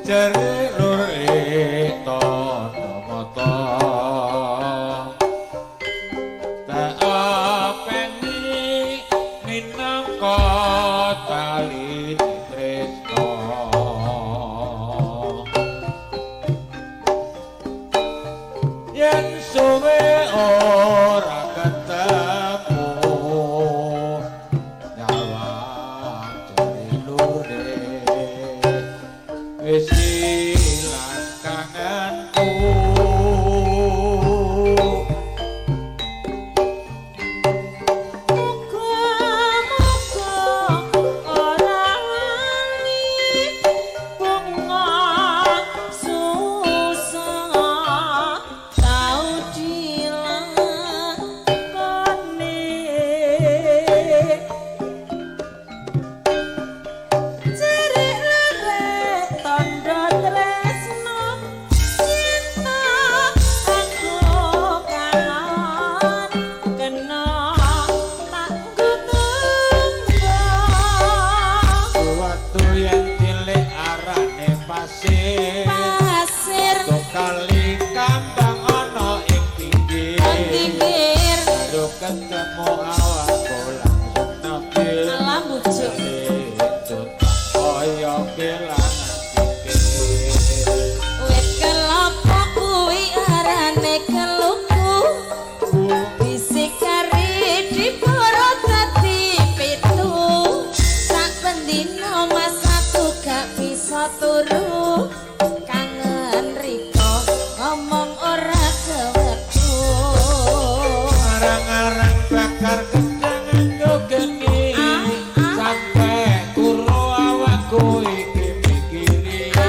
Jere lure tandha mata tak apeni minangka tali tresna. Yen suwe ora ketemu nyawang jere lure wis ilang kangenku. Muga-muga ora lali bunga susah tau dilakoni. Cerik lerek tandha tresno yen ta aku kangen kena tak nggo tunggu. Waktu yang cilik arane pasir, Pasir kali kambang ana ing pinggir. Pinggir. Baru ketemu awakku langsung nampil. Alah bujuk. Kaya kelangan pikir. Wit kelapa kuwi arane keluku, bisi kari diporo dadi pitu. Sak bendina mas aku gak bisa turu, kangen riko ngomong ora kewetu. Arang-arang bakar gedang nganggo geni. Ah, ah. Sampe kuro awakku iki mikiri. Ah,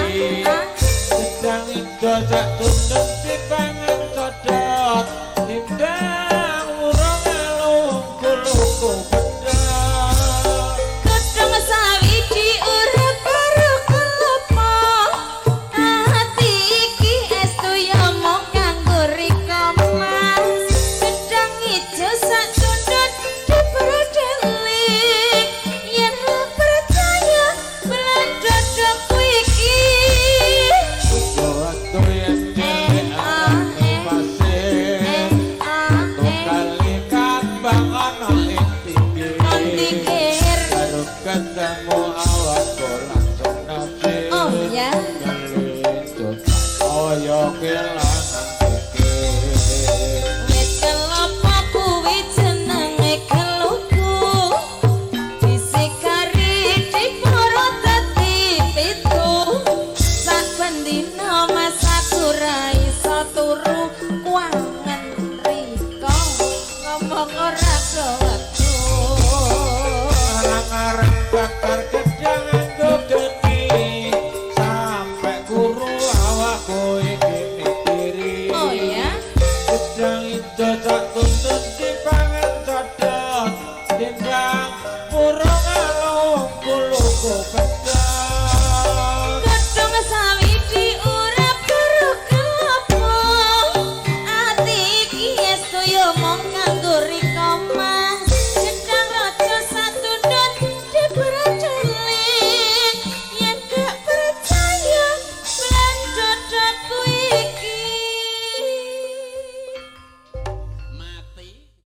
ah. Gedang ijo sak tunduk dipangan codot. Ndang urung alung kuluku pedhot. Gedhong sawi diurep karo kelapa, ati iki estu ya mung kanggo rika mas. Gedhong ijo sak tundut dibrodeli, yen ra percaya bledodokku iki. Waktu yang cilik arane pasir. Eh, ah, eh. Kali kambang ana ing pinggir. Pinggir. Baru ketemu awakku langsung nafsir. Oh, ya. Kelincut kaya kelangan.